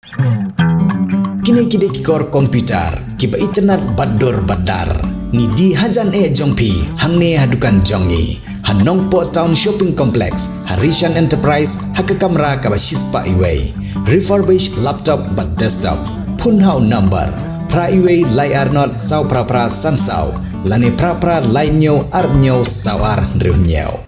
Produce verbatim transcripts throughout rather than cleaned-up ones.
Kine ki dei ki kor computer kiba itynnad bad dur bad dar. Ngi die hajan eh jong phi hangne ha dukan jong ngi ha Nongpoh Town Shopping Complex, ha Rishan Enterprise, ha ka kamra kaba shispah iwei. Refurbished laptop bad desktop. Phone ha u number phra iwei lai ar not saw phra phra san saw lane phra phra lai hynñiew ar hynñiew saw ar hynriew hynñiew.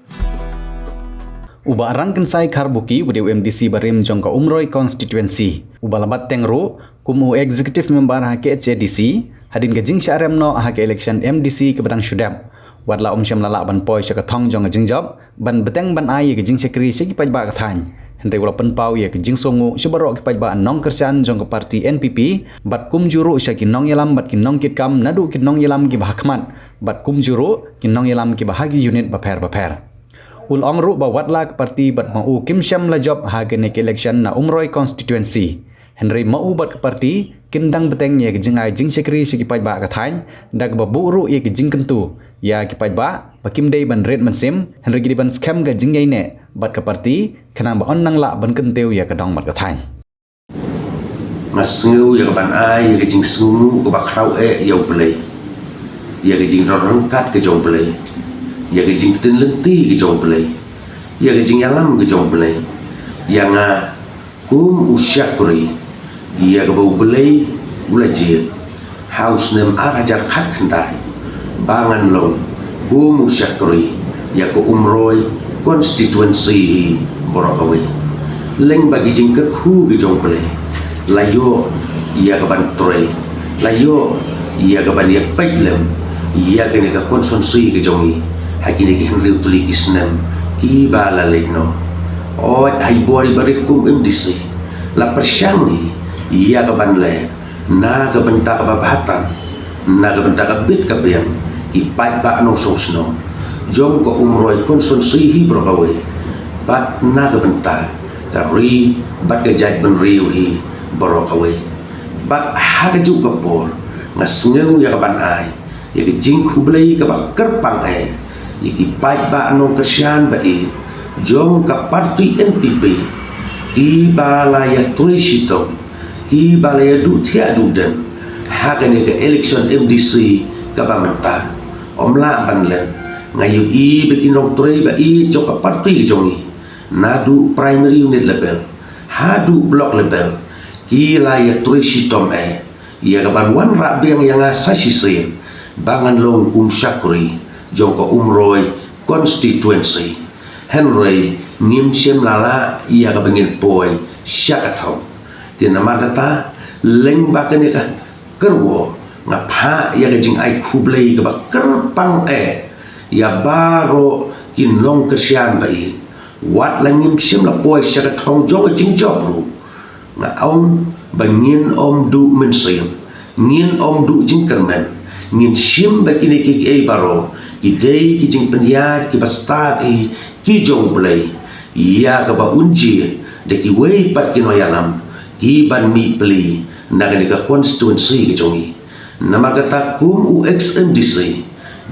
U Bah Rangkynsai Kharbuki, u dei u M D C barim jong ka Umroi Constituency, uba la bat teng ruh kum u Executive Member ha K H A D C hadien ka jingshah rem noh ha ka election M D C kaba dang shu dep. Wat la um shym la lah ban poi sha ka thong jong ka jingjop ban bteng ban ai ïa ka jingshakri sha ki paidbah ka thaiñ, hynrei u la pynpaw ïa ka jingsngewnguh sha baroh ki paidbah nongkyrshan jong ka party N P P, bad kumjuh ruh sha ki nongïalam bad ki nongkitkam, naduh ki nongïalam kiba ha khmat bad kumjuh ruh ki nongïalam kiba ha ki unit bapher bapher. U la ong ruh ba wat la ka party bad ma u kim shym la jop ha kane ka election na Umroi Constituency, hynrei ma u bad ka party kin dang bteng ïa ka jingai jingshakri sha ki paidbah ka thaiñ da kaba buh ruh ïa ka jingkyntu ïa ki paidbah ba kim dei ban rit mynsiem, hynrei ki dei ban skhem ka jingïaineh bad ka party khnang ba yn nang lah ban kyntiew ïa ka dong bad ka thaiñ. Nga sngew ïa ka ban ai ïa ka jingsngewnguh kaba khraw eh ïa U Blei, ïa ka jingdon ryngkat ka jong U Blei, ïa ka jingpyntip lynti ka jong U Blei, ïa ka jingïalam ka jong U Blei ïa nga kum u shakri ïa kaba U Blei u la jied ha u snem ar hajar khatkhyndai, ba ngan long kum u shakri ïa ka Umroi Constituency hi baroh kawei. Lem bad ki jingkyrkhu ki jong U Blei, la ïoh ïa ka ban trei, la ïoh ïa ka ban ïa peit lem ïa kane ka constituency ka jong ngi ha kine ki hynriew tylli ki snem kiba la leit noh. Oi, ha i bor i barit kum M D C la pyrshang hi ïa ka ban leh na ka bynta kaba bha tam, na ka bynta ka bit ka biang ki paidbah nongshong shnong jong ka Umroi Constituency hi baroh kawei, bad na ka bynta ka ri bad ka jaitbynriew hi baroh kawei. Bad ha kajuh ka por nga sngew ïa ka ban ai ïa ka jingkhublei kaba kyrpang eh ïa ki paidbah nongkyrshan ba ïeit jong ka party N P P, kiba la ïatrei shitom, kiba la ïaduh thiah duh dem ha kane ka election M D C kaba mynta. Ym lah ban len, nga ïohi ba ki nongtrei ba ïeit jong ka party ka jong ngi, naduh primary unit level haduh block level, ki la ïatrei shitom eh ïa ka ban wanrah biang ïa nga sa shisien ba ngan long kum shakri jong ka Umroi Constituency. Hynrei ngim shym la lah ïa ka ban ngin poi sha ka thong. Te namar kata, lem bad kane ka kyrwoh, nga phah ïa ka jingai khublei kaba kyrpang eh ïa baroh ki nongkyrshan ba ïeit. Wat la ngim shym la poi sha ka thong jong ka jingjop ruh, nga ong ba ngin ym duh mynsiem, ngin ym duh jingkyrmen, ngin shim ba kine kiei baroh ki dei ki jingpynïaid kiba stad hi ki jong U Blei, ïa kaba un jied da kiwei pat ki nongïalam ki ban mih pli na kane ka constituency ka jong ngi. Namar kata, kum u ex M D C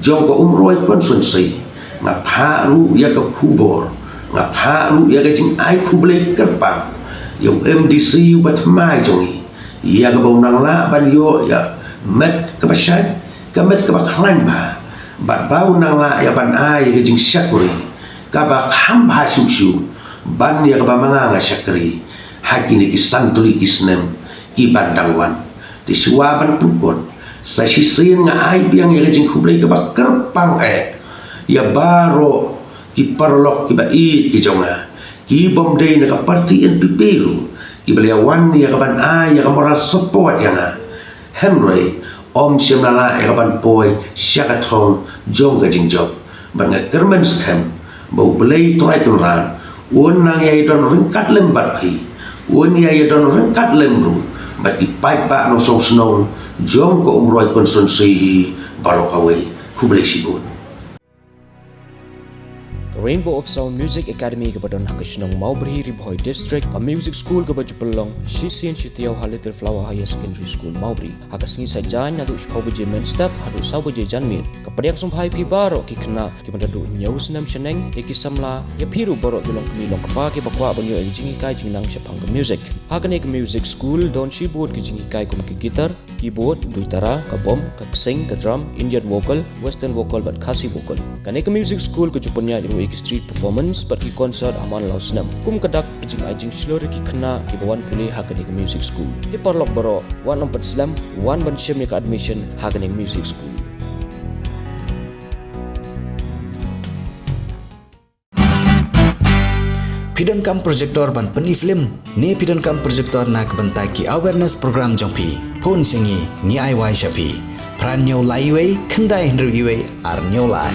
jong ka Umroi Constituency, nga phah ruh ïa ka khubor, nga phah ruh ïa ka jingai khublei kyrpang ïa u M D C uba thymmai jong ngi, ïa kaba u nang lah ban ïoh ïa ka met kaba shait, ka met kaba khlaiñ bha, bad ba u nang lah ïa ban ai ïa ka jingshakri kaba kham bha shuh shuh ban ïa kaba ma nga nga shakri ha kine ki san tylli ki snem ki ban dang wan. Te shuwa ban pynkut, sa shisien nga ai biang ïa ka jingkhublei kaba kyrpang eh ïa baroh ki paralok kiba ïeit ki jong nga, ki bym dei na ka party N P P ruh, kiba la ïa wan ïa ka ban ai ïa ka moral support ïa nga. Hynrei ym shym la lah ïa ka ban poi sha ka thong jong ka jingjop. Bad nga kyrmen skhem ba U Blei Trai Kynrad un nang ïa ïadon ryngkat lem bad phi, un ïa ïadon ryngkat lem ruh bad ki paidbah nongshong shnong jong ka Umroi Constituency hi baroh kawei. Khublei shibun. Ka Rainbow of Sound Music Academy kaba don ha ka shnong Mawbri, Ri Bhoi District, ka music school kaba ju pynlong shisien shi taïew ha Little Flower Higher Secondary School, Mawbri. Ha ka sngi Saitjaiñ naduh shiphew baje mynstep haduh saw baje janmiet. Ka pdiang sngewbha ïa phi baroh ki khynnah kiba naduh hynñiew snem shaneng, ïa ki samla, ïa phi ruh baroh ki longkmie longkpa kiba kwah ban ïoh ïa ka jinghikai jingnang shaphang ka music. Ha kane ka music school don shibun ki jinghikai kum ka guitar, keyboard, duitara, ka bom, ka ksing, ka drum, Indian vocal, western vocal bad Khasi vocal. Kane ka music school ka ju pynïaid ruh ïa ki street performance bad ki concert ha man la u snem. Kum ka dak ka jingai jingshlur ïa ki khynnah kiba wan pule ha kane ka music school. Te paralok baroh, wat nym pynslem, wan ban shim ïa ka admission ha kane ka music school. Phi donkam projector ban pyni film ne phi donkam projector na ka bynta ki awareness program jong phi? Phone sha ngi, ngi ai wai sha phi. Phra hynñiew lai uwei, khyndai hynriew uwei, ar hynñiew lai.